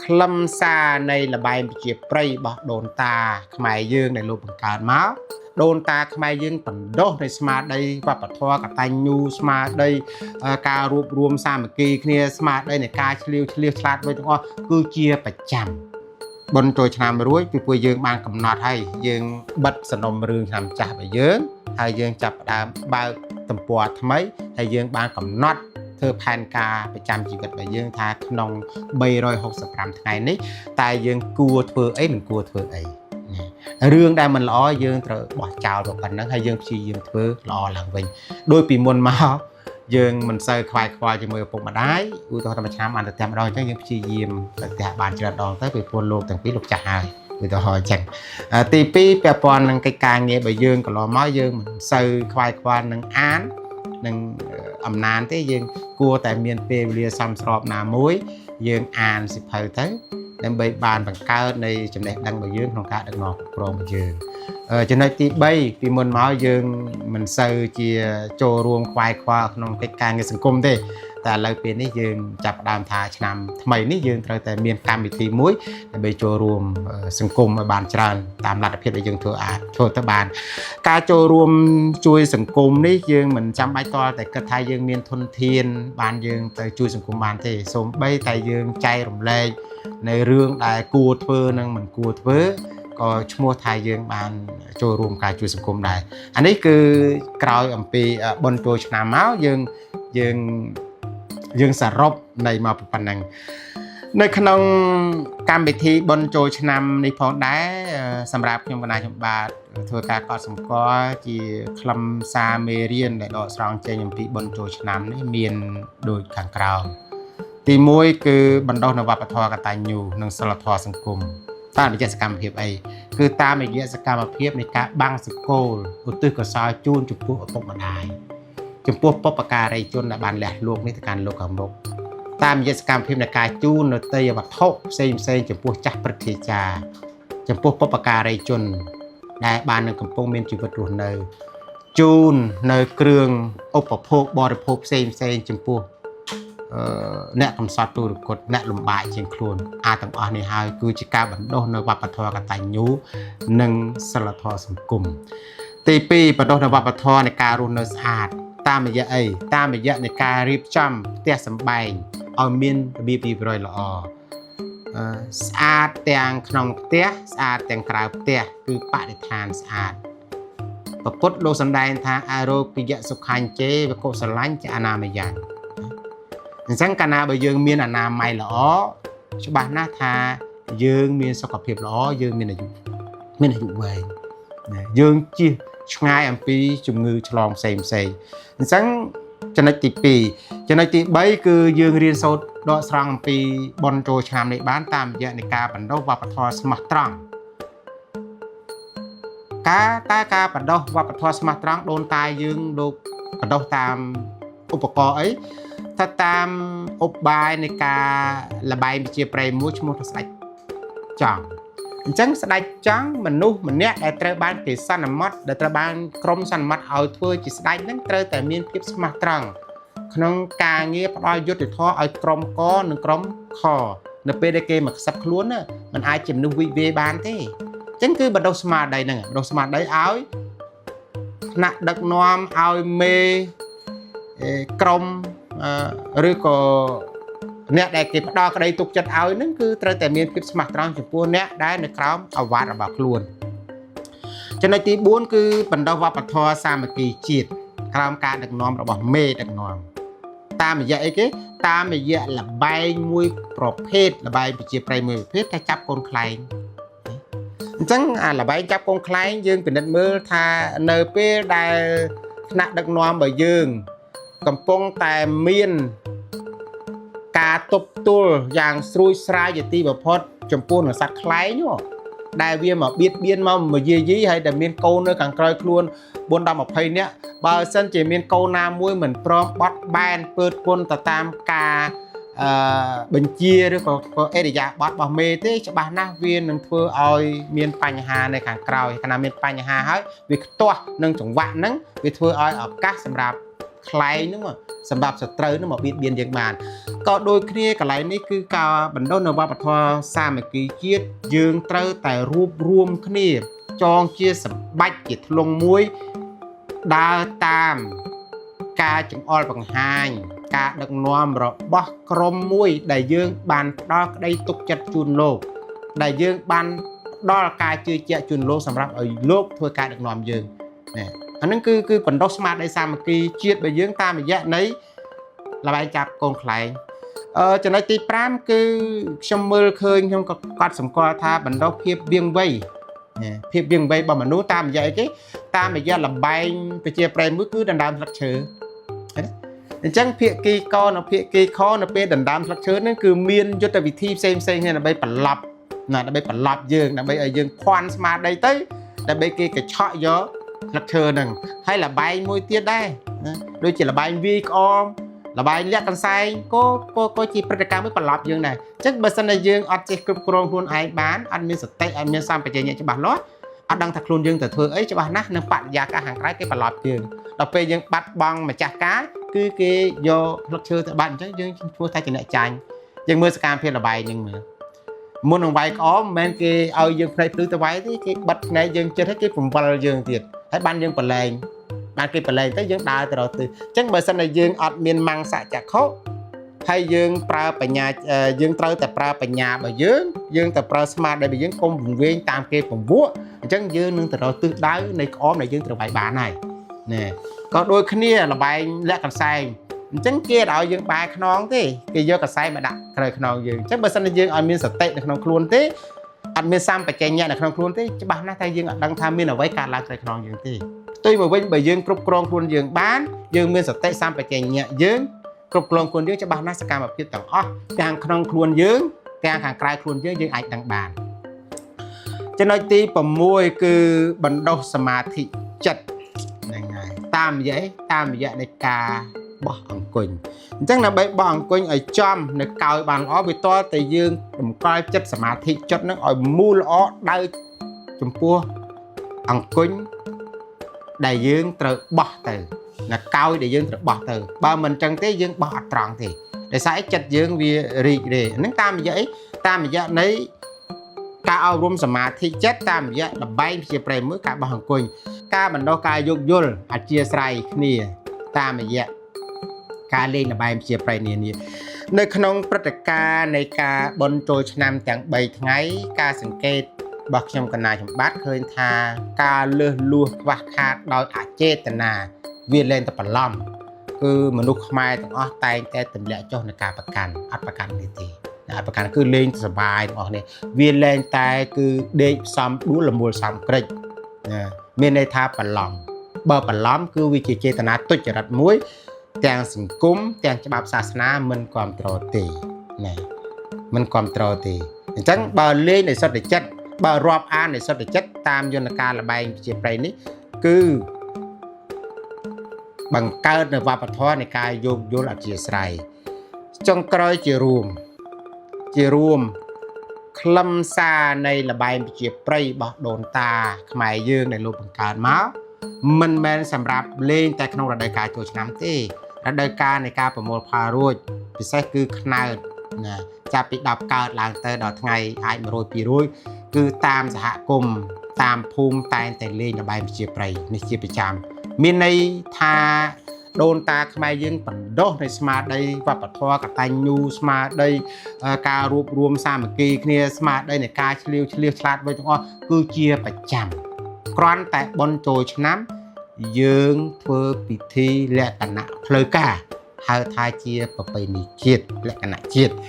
ខ្លឹមសារនៃលបែងប្រជាប្រិយរបស់ដូនតាខ្មែរយើងដែលលោកបង្កើតមកដូនតាខ្មែរយើងបណ្ដុះនៃស្មារតីវប្បធម៌កតញ្ញូស្មារតីការរួបរวมសាមគ្គីគ្នាស្មារតីនៃការឆ្លៀវឆ្លៀសឆ្លាតវៃទាំងអស់គឺជាប្រចាំបុណ្យចូលឆ្នាំរួចពីព្រោះយើងបានកំណត់ហើយយើងបិទសំណុំរឿងឆ្នាំចាស់របស់យើងហើយយើងចាប់ផ្ដើមបើកទំព័រថ្មីហើយយើងបានកំណត់ធ្វើផែនការប្រចាំជីវិតរបស់យើងថាក្នុង365ថ្ងៃនេះតែយើងគួរធ្វើអីមិនគួរធ្វើអីណារឿងដែលមិនល្អយើងត្រូវបោះចោលទៅប៉ុណ្ណឹងហើយយើងព្យាយាមធ្វើល្អឡើងវិញដោយពីមុនមកយើងមិនសូវខ្វាយខ្វល់ជាមួយឪពុកម្ដាយឧទាហរណ៍តែមួយឆ្នាំបានទៅផ្ទះម្ដងអញ្ចឹងយើងព្យាយាមទៅផ្ទះបានច្រើនដងទៅពីព្រោះលោកទាំងពីរលោកចាស់ហើយឧទាហរណ៍អញ្ចឹងទី2ពាក់ព័ន្ធនឹងកិច្ចការងារបើយើងកន្លងមកយើងមិនសូវខ្វាយខ្វល់នឹងអាននឹងអំណានទេយើងគួរតែមានពេលវេលាសមស្របណាមួយយើងអានសិភៅទៅដើម្បីបានបង្កើតនៃចំណេះដឹងរបស់យើងក្នុងការដឹកនាំគ្រប់គ្រងរបស់យើងចំណុចទី3ពីមុនមកយើងមិនសូវជាចូលរួមខ្វាយខ្វល់ក្នុងកិច្ចការងារសង្គមទេតែឥឡូវពេលនេះយើងចាប់ផ្ដើមថាឆ្នាំថ្មីនេះយើងត្រូវតែមានកម្មវិធីមួយដើម្បីចូលរួមសង្គមឲ្យបានច្រើនតាមលទ្ធភាពដែលយើងធ្វើអាចធ្វើទៅបានការចូលរួមជួយសង្គមនេះយើងមិនចាំបាច់តតែគិតថាយើងមានធនធានបានយើងទៅជួយសង្គមបានទេសូម្បីតែយើងចែករំលែកនៅរឿងដែលគួរធ្វើនិងមិនគួរធ្វើក៏ឈ្មោះថាយើងបានចូលរួមការជួយសង្គមដែរអានេះគឺក្រោយអំពីបុណ្យចូលឆ្នាំមកយើងយើងយើងសរុបនៃមកប៉ុណ្ណឹងនៅក្នុងកម្មវិធីបុណ្យចូលឆ្នាំនេះផងដែរសម្រាប់ខ្ញុំកណ្ដាលខ្ញុំបាទធ្វើការកត់សម្គាល់ជាខ្លឹមសារមេរៀនដែលដកស្រង់ចេញអំពីបុណ្យចូលឆ្នាំនេះមានដូចខាងក្រោមទី1គឺបណ្ដុះនៅវប្បធម៌កតញ្ញូនិងសីលធម៌សង្គមតាមរយៈសកម្មភាពអីគឺតាមរយៈសកម្មភាពនៃការបាំងសកលឧទ្ទិសកុសលជូនចំពោះឪពុកម្ដាយចំពោះបុព្វការីជនដែលបានលះលោកនេះទៅកាន់លោកខាងមុខតាមរយៈសកម្មភាពនៃការជូននៅទេយវត្ថុផ្សេងផ្សេងចំពោះចាស់ព្រឹទ្ធាចារ្យចំពោះបុព្វការីជនដែលបាននឹងកំពុងមានជីវិតរស់នៅជូននៅគ្រឿងឧបភោគបរិភោគផ្សេងផ្សេងចំពោះអ្នកកំសត់ទូរគតអ្នកលំបាកជាងខ្លួនអាទាំងអស់នេះហើយគឺជាការបណ្ដុះនៅវប្បធម៌កតញ្ញូនិងសីលធម៌សង្គមទី2បណ្ដុះនៅវប្បធម៌នៃការរស់នៅស្អាតតាមរយៈអីតាមរយៈនៃការរៀបចំផ្ទះសម្បែងឲ្យមានរបៀបរៀបរយល្អស្អាតទាំងក្នុងផ្ទះស្អាតទាំងក្រៅផ្ទះគឺបរិស្ថានស្អាតពពុទ្ធលោកសម្ដែងថាអារោគយសុខញ្ចេវកុសលាញ់ជាអនាមយ៉ាងអញ្ចឹងកាលណាបើយើងមានអនាម័យល្អច្បាស់ណាស់ថាយើងមានសុខភាពល្អយើងមានអាយុមានអាយុវែងណាយើងជៀសឆ្ងាយអំពីជំងឺឆ្លងផ្សេងផ្សេងអញ្ចឹងចំណុចទី2ចំណុចទី3គឺយើងរៀនសូត្រដកស្រង់អំពីបុណ្យចូលឆ្នាំនេះបានតាមរយៈនៃការបណ្ដុះវប្បធម៌ស្មោះត្រង់ការតើការបណ្ដុះវប្បធម៌ស្មោះត្រង់ដូនតាយើងលោកបណ្ដុះតាមឧបករណ៍អីថាតាមឧបាយនៃការលបែងវិជាប្រិយមួយឈ្មោះថាស្ដេចចង់អញ្ចឹងស្ដេចចង់មនុស្សម្នាក់ដែលត្រូវបានគេសន្មត់ដែលត្រូវបានក្រុមសន្មត់ឲ្យធ្វើជាស្ដេចហ្នឹងត្រូវតែមានភាពស្មោះត្រង់ក្នុងការងារផ្ដល់យុត្តិធម៌ឲ្យក្រុមកនិងក្រុមខនៅពេលដែលគេមកខ្សឹបខ្លួនណាมันអាចជាមនុស្សវិវេបានទេអញ្ចឹងគឺបណ្ដុះស្មារតីហ្នឹងបណ្ដុះស្មារតីឲ្យថ្នាក់ដឹកនាំឲ្យមេក្រុមឬក៏អ្នកដែលគេផ្ដល់ក្តីទុកចិត្តឲ្យហ្នឹងគឺត្រូវតែមានភាពស្មោះត្រង់ចំពោះអ្នកដែលនៅក្រោមឱវាទរបស់ខ្លួនចំណុចទី4គឺបណ្ដុះវប្បធម៌សាមគ្គីជាតិក្រោមការដឹកនាំរបស់មេដឹកនាំតាមរយៈអីគេតាមរយៈលបែងមួយប្រភេទលបែងប្រជាប្រិយមួយប្រភេទថាចាប់កូនខ្លែងអញ្ចឹងអាលបែងចាប់កូនខ្លែងយើងពិនិត្យមើលថានៅពេលដែលថ្នាក់ដឹកនាំរបស់យើងកំពុងតែមានការទប់ទល់យ៉ាងស្រួយស្រាយជាទីបំផុតចំពោះនឹងសត្វខ្លែងដែលវាមកបៀតបៀនមកយាយីហើយដែលមានកូននៅខាងក្រោយខ្លួន4ដល់20នាក់បើសិនជាមានកូនណាមួយមិនព្រមបត់បែនពើតពុនទៅតាមការបញ្ជាឬក៏អេរិយាបថរបស់មេទេច្បាស់ណាស់វានឹងធ្វើឲ្យមានបញ្ហានៅខាងក្រោយកាលណាមានបញ្ហាហើយវាខ្ទាស់នឹងចង្វាក់ហ្នឹងវាធ្វើឲ្យឱកាសសម្រាប់ ខ្លែងហ្នឹងសម្រាប់សត្រូវហ្នឹងមកបៀតបៀនយើងបានក៏ដូចគ្នាកន្លែងនេះគឺការបណ្ដុះនៅវប្បធម៌សាមគ្គីជាតិយើងត្រូវតែរួបរួមគ្នាចងជាសម្បាច់ជាធ្លុងមួយដើរតាមការចង្អុលបង្ហាញការដឹកនាំរបស់ក្រុមមួយដែលយើងបានផ្ដល់ក្តីទុកចិត្តជូនលោកដែលយើងបានផ្ដល់ការជឿជាក់ជូនលោកសម្រាប់ឲ្យលោកធ្វើការដឹកនាំយើងណាអាហ្នឹងគឺបណ្ដុះស្មារតីសាមគ្គីជាតិរបស់យើងតាមរយៈនៃល្បែងចាប់កូនខ្លែងចំណុចទី5គឺខ្ញុំមើលឃើញខ្ញុំក៏កត់សម្គាល់ថាបណ្ដុះភាពវៀងវៃភាពវៀងវៃរបស់មនុស្សតាមរយៈអីគេតាមរយៈល្បែងប្រជាប្រិយមួយគឺដណ្ដើមស្លឹកឈើអញ្ចឹងភាគីកនិងភាគីខនៅពេលដណ្ដើមស្លឹកឈើហ្នឹងគឺមានយុទ្ធវិធីផ្សេងផ្សេងគ្នាដើម្បីប្រឡប់ណាដើម្បីប្រឡប់យើងដើម្បីឲ្យយើងភ័ន្តស្មារតីទៅដើម្បីគេកញ្ឆក់យកស្លឹកឈើហ្នឹងហើយល្បែងមួយទៀតដែរណាដូចជាល្បែងវាយក្អមល្បែងលាក់កន្សែងក៏ជាព្រឹត្តិការណ៍មួយប្រឡប់យើងដែរអញ្ចឹងបើសិនតែយើងអត់ចេះគ្រប់គ្រងខ្លួនឯងបានអត់មានសតិអត់មានសម្បជញ្ញៈច្បាស់លាស់អត់ដឹងថាខ្លួនយើងទៅធ្វើអីច្បាស់ណាស់នឹងបរិយាកាសខាងក្រៅគេប្រឡប់យើងដល់ពេលយើងបាត់បង់ម្ចាស់ការគឺគេយកផ្លឹកឈើទៅបាត់អញ្ចឹងយើងធ្វើថាជាអ្នកចាញ់យើងមើលសកម្មភាពល្បែងហ្នឹងមើលមុននឹងវាយក្អមមិនមែនគេឲ្យយើងភ្នែកភ្លឺទៅវាយទេគេបិទភ្នែកយើងចិត្តហើយគេពង្វិលយើងទៀតហើយបានយើងប្រឡែងបានគេប្រឡែងទៅយើងដើរទៅរកទិសអញ្ចឹងបើសិនតែយើងអត់មានមង្សចក្ខុហើយយើងប្រើបញ្ញាយើងត្រូវតែប្រើបញ្ញារបស់យើងយើងតែប្រើស្មារតីរបស់យើងកុំវង្វេងតាមគេពង្វក់អញ្ចឹងយើងនឹងទៅរកទិសដៅនៃក្អមដែលយើងត្រូវវាយបានហើយណែក៏ដូចគ្នាល្បែងលាក់កន្សែងអញ្ចឹងគេអត់ឲ្យយើងបែរខ្នងទេគេយកកន្សែងមកដាក់ក្រោយខ្នងយើងអញ្ចឹងបើសិនជាយើងអត់មានសតិនៅក្នុងខ្លួនទេអត់មានសម្បជញ្ញៈនៅក្នុងខ្លួនទេច្បាស់ណាស់ថាយើងអត់ដឹងថាមានអ្វីកើតឡើងក្រោយខ្នងយើងទេផ្ទុយមកវិញបើយើងគ្រប់គ្រងខ្លួនយើងបានយើងមានសតិសម្បជញ្ញៈយើងគ្រប់គ្រងខ្លួនយើងច្បាស់ណាស់សកម្មភាពទាំងអស់ទាំងក្នុងខ្លួនយើងទាំងខាងក្រៅខ្លួនយើងយើងអាចដឹងបានចំណុចទី6គឺបណ្ដុះសមាធិចិត្តហ្នឹងហើយតាមរយៈតាមរយៈនៃការបោះអង្គញ់អញ្ចឹងដើម្បីបោះអង្គញ់ឲ្យចំនៅកោយបានល្អវាតតែយើងតម្កល់ចិត្តសមាធិចិត្តនឹងឲ្យមូលល្អដៅចំពោះអង្គញ់ដែលយើងត្រូវបោះទៅណាកោយដែលយើងត្រូវបោះទៅបើមិនអញ្ចឹងទេយើងបោះអត់ត្រង់ទេដោយសារអីចិត្តយើងវារីករាយហ្នឹងតាមរយៈអីតាមរយៈនៃការអប់រំសមាធិចិត្តតាមរយៈល្បែងជាប្រេមួយការបោះអង្គញ់ការបណ្ដុះការយោគយល់អធិស្ឋានគ្នាតាមរយៈការលេងល្បែងជាប្រៃនានានៅក្នុងព្រឹត្តិការណ៍នៃការបន់ចូលឆ្នាំទាំង3ថ្ងៃការសង្កេតរបស់ខ្ញុំកណាចម្បាត់ឃើញថាការលើសលួសខ្វះខាតដោយអចេតនាវាលែងតែបន្លំគឺមនុស្សខ្មែរទាំងអស់តែងតែទម្លាក់ចុះในការប្រកាន់អត់ប្រកាន់នេះទេអត់ប្រកាន់គឺលេងសប្បាយទាំងអស់នេះវាលែងតែគឺដេកផ្សំដួលលមូលសំក្រិចណាមានន័យថាបន្លំបើបន្លំគឺវាជាចេតនាទុច្ចរិតមួយទាំងសង្គមទាំងច្បាប់សាសនាមិនគ្រប់គ្រងទេណាមិនគ្រប់គ្រងទេអញ្ចឹងបើលេងในសុទ្ធតែចិត្តបើរាប់អានในសុទ្ធតែចិត្តតាមយន្តការល្បែងប្រជាប្រិយនេះគឺបង្កើតនៅវប្បធម៌នៃការយោគយល់អធិស្ឋានចុងក្រោយជារួមខ្លឹមសារនៃល្បែងប្រជាប្រិយរបស់ដូនតាខ្មែរយើងដែលលោកបង្កើតមកមិនមែនសម្រាប់លេងតែក្នុងរដូវកាលចូលឆ្នាំទេរដូវកាលនៃការប្រមូលផលរួចពិសេសគឺខ្នើតណាចាប់ពី10កើតឡើងទៅដល់ថ្ងៃអាច100 200គឺតាមសហគមន៍តាមភូមិតែងតែលេងល្បែងប្រជាប្រិយនេះជាប្រចាំមានន័យថាដូនតាខ្មែរយើងបណ្ដុះនៃស្មារតីវប្បធម៌កតញ្ញូស្មារតីការរួបរวมសាមគ្គីគ្នាស្មារតីនៃការឆ្លៀវឆ្លៀសឆ្លាតវៃទាំងអស់គឺជាប្រចាំគ្រាន់តែបុណ្យចូលឆ្នាំយើងធ្វើពិធីលក្ខណៈផ្លូវការហៅថាជាប្រពៃណីជាតិលក្ខណៈជាតិ។